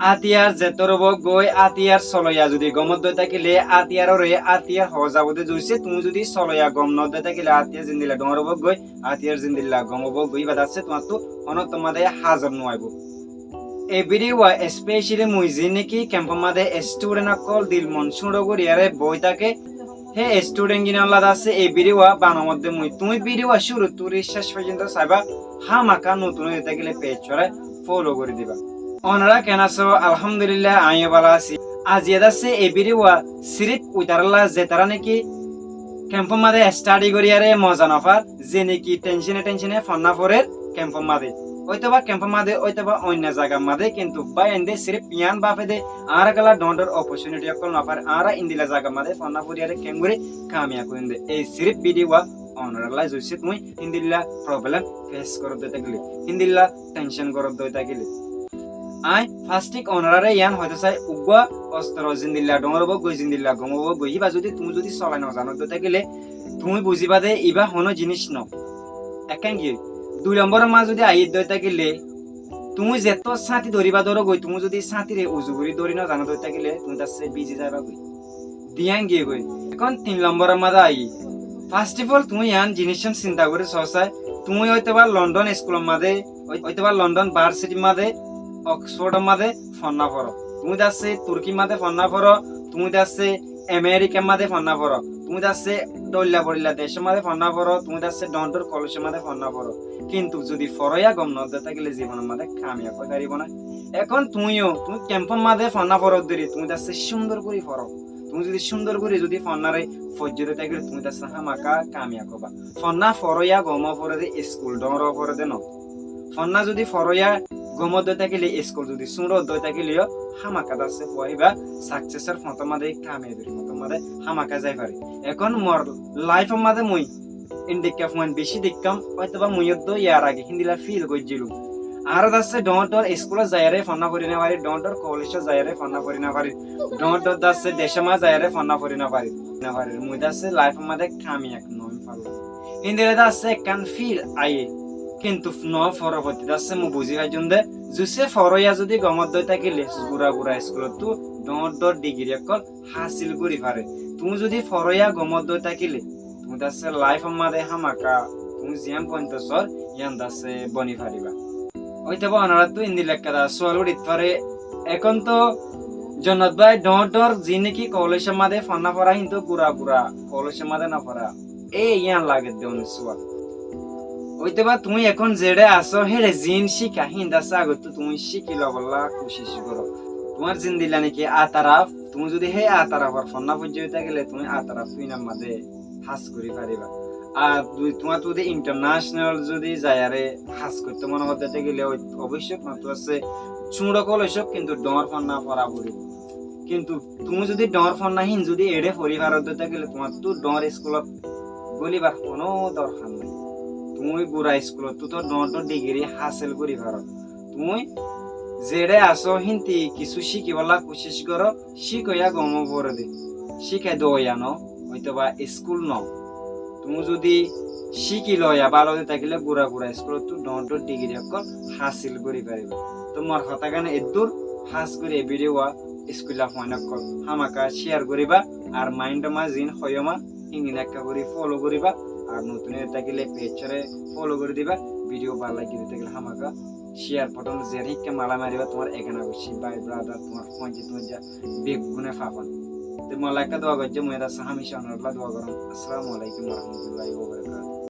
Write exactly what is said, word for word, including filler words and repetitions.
Átiyar zetór óbou goi, átiyar soloya zudi gom ódde tákile, átiyaroré átiyar hoó zaibo de. Zuiccé tuñí zudi soloya gom noódde tákile, átiyar zendilla dhoóñr óbou goi, átiyar zendilla gom óbou goi, íba dassé tuáñttu honóttor mazé házor no aibóu. E bídiwa especially mui ziín néki kempor mazé estudent ókkol dil mon cúñço goríyaré boói táke, hé estudent gínolla dassé e bídiwa banamodde mui. Tuñí bídiwa cúruttú gorí céc foijjonto saibá, hámaka notun ói tákile page oré follow gorí diba. Onorá keén asó? Alhamdulillah, aññí yó bála así. Aziya dassé e bídiwa sirif uitarálla zetará néki kempor mazé study goríyaré moza nofar, ze néki tension e tension e fonná forér kempor mazé, óitoba kempor mazé, óitoba oinno zagar mazé, kintu báiyain de sirif yián báfe de, añára kiyólla dhoóñr dhoóñr opportunity ókkol nofar, añára endilla zagar mazé fonná foriyaré keéngorí kamiyab óiyum de. Ei sirif bídiwa onorálla zuiccé tuñí héndilla problem face goródde tákile, héndilla tension goródde tákile. Aññí fastík onoráre yián hoitó sai, uggúa ostoro zendilla dhoóñr óbou goi, zendilla gom óbou goi, íba zudi tuñí zudi solai nozanódde tákile, tuñí buzíba de ibá honó jiníc noó. Ekkán giyói. Dui lombóror mazé zudi aiyédde tákile, tuñí zettó sáñti dóriba dóro goi, tuñí zudi sáñtire uzu gorí dóri nozanódde tákile, tuñí dassé bízi zaiba goi. Diyán giyói goi. Ekkón tin lombóror mazé aiyí. First of all, tuñí yián jiníccán sinta gorí soó sai, tuñí óitoba London eskulor mazé, ói-, óitoba London varsítir mazé, Oxfordor mazé fonná foró. Tuñí dassé Turkir mazé fonná foró, tuñí dassé Amerikar mazé fonná foró, tuñí dassé dhoilla boilla decór mazé fonná foró, tuñí dassé dhoóñr dhoóñr kolecór mazé fonná foró. Kintu zudi foróya gom noódde tákile zibonor mazé kamiyab ói faribá na. Ekkón tuñí yó, tuñí kempor mazé fonná foródde ri, tuñí dassé cúndor gorí foró. Tuñí zudi cúndor gorí zudi fonnáre foijjé de tákile tuñí dassé hámaka kamiyab óiba. Fonná foróya gom óo foré de, eskul dhoóñr óo foré de noó. Fonná zudi foróya gom ódde tákile, eskul zudi cúñço ódde tákile yó hámaka dassé fua íba successor foñtór mazé, kamiyabir foñtór mazé hámaka zai fare. Ekkón mor lifeor mazé mui endilla fuain bicí deikkám, óitoba mui yó yar age héndilla feel goijjílum. Añára dassé dhoóñr dhoóñr eskulot zaiyaré fonná fori nofarir, dhoóñr dhoóñr kolecót zaiyaré fonná fori nofarir, dhoóñr dhoóñr dassé decór mazé zaiyaré fonná fori nofarir, nofarir. Mui dassé lifeor mazé kamiyab noói farlám. Héndilla dassé ekkán feel aiyé. Kintu no, forobottí dassé mui buzí faijjum de, zuiccé foróya zudi gom ódde tákile gura gura eskulottú dhoóñr dhoóñr dhigiri ókkol hásil gorí fare. Tuñí zudi foróya gom ódde tákile, tuñí dassé lifeor mazé hámaka tuñí ziyán foijjonto soór, yián dassé boni faribá. Óitoba onoráttu endilla ekká da sual uçít fare, ekkón toó Jonnot bái dhoóñr dhoóñr ziín néki kolecór mazé fonná forá, kintu gura gura kolecór mazé noforá. E yián lagedde onor sual. Óitoba tuñí ekkón zeçé asó, héçe ziín cíka, híin dassé agottú tuñí cíki lobolla kucíc goró. Tuáñr zendilla néki ataraf, tuñí zudi hé atarafor fonná foijjé tákile, tuñí ataraf híinor mazé hás gorí faribá. Ar zudi tuáñr zudi international zudi zaiyaré hás goittó mone hoódde tákile, oboicco tuáñttú assé cúñço kolecót kintu dhoóñr fonná forá foribó. Kintu tuñí zudi dhoóñr fonná híin zudi eçé fori faródde tákile, tuáñttú dhoóñr eskulot gólibar honó dorhar nái. Tuñí gura eskulottú toó dhoóñr dhoóñr dhigiri hásil gorí faró. Tuñí zeçé asó híinti kissú cíkibólla kucíc goró, cíkoya gom óo foré de. Cíkai doya noó, óitoba eskul noó. Tuñí zudi cíki loya bála de tákile gura gura eskulottú dhoóñr dhoóñr dhigiri ókkol hásil gorí faribá. Toó mor hotágan eddúr, hás gorí e bídiwa eskulla fuain ókkol hámaka cíyar goríba, ar maindor mazé ziín hoiyóma híin ekká gorí follow goríba, ar notun ói tákile page oré follow gorí diba, bídiwa bála lagile tákile hámaka cíyar button zer híkka mala maribá, tuáñr egana goiccí bái brother, tuáñr fuainci tuáñr za beggúne fafan. Te molla ekká dua goijjó, mui dassé hámica onorálla dua goróm. Assalamu alaikum warahmatullahi wabarakatuh.